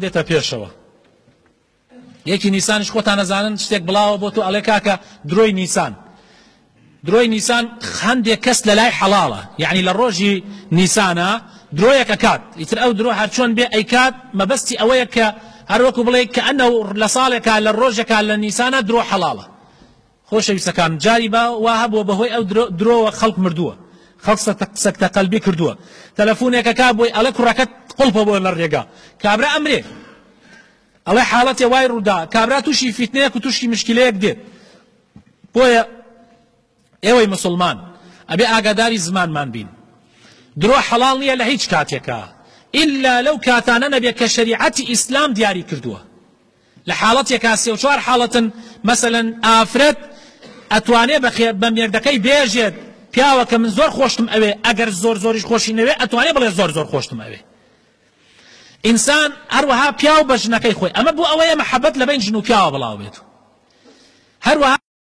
دێتە پێشەوە. یەکی نیسانیش خۆتان ئەزانن شتێک بڵاوە بۆ تۆ ئەڵێ کاکە درۆی نیسان درۆی نیسان هەندێک کەس لە لای حەڵاڵە یعنی لە ڕۆژی نیسانە درۆیەک ئەکات ئیتر ئەو درۆ هەرچۆن بێ ئەیکات مەبەستی ئەوەیە کە هەروەکو بڵێ کە ئەنە لە ساڵێکا لە ڕۆژێکا لە نیسانە درۆ حەڵاڵە. خۆشەویستەکانم جاری با وا هەبووە بەهۆی ئەو درۆوە خەڵک مردووە خەڵک سەکتە قەلبی کردووە تەلەفونێک ئەکا بۆی ئەڵێ کوڕەکەت قوڵپە بۆ لە ڕێگا کابرا ئەمرێ ئەڵێ حاڵەتێ وای ڕوودا کابرا تووشی فیتنەیەک و تووشی مشکلەیەک دێت. بۆیە ئێوەی مسوڵمان ئەبێ ئاگاداری زمانمان بین. درۆ حەڵاڵ نییە لە هیچ کاتێکا ئیلا لەو کاتانە نەبێ کە شەریعەتی ئیسلام دیاری کردووە. لە حاڵەتێکا سێ و چوار حاڵەتن مەسەلەن ئافرەت ئەتوانێ بە مێردەکەی بێژێت پیاوە کە من زۆر خۆشتم ئەوێ ئەگەر زۆر زۆریش خۆشی نەوێ ئەتوانێ بڵێ زۆر زۆر خۆشتم ئەوێ. ئینسان هەروەها پیاو بە ژنەکەی خۆی ئەمە بۆ ئەوەیە مەحەبەت لە بەین ژن و پیاوە بڵاو بێت و هەروەها.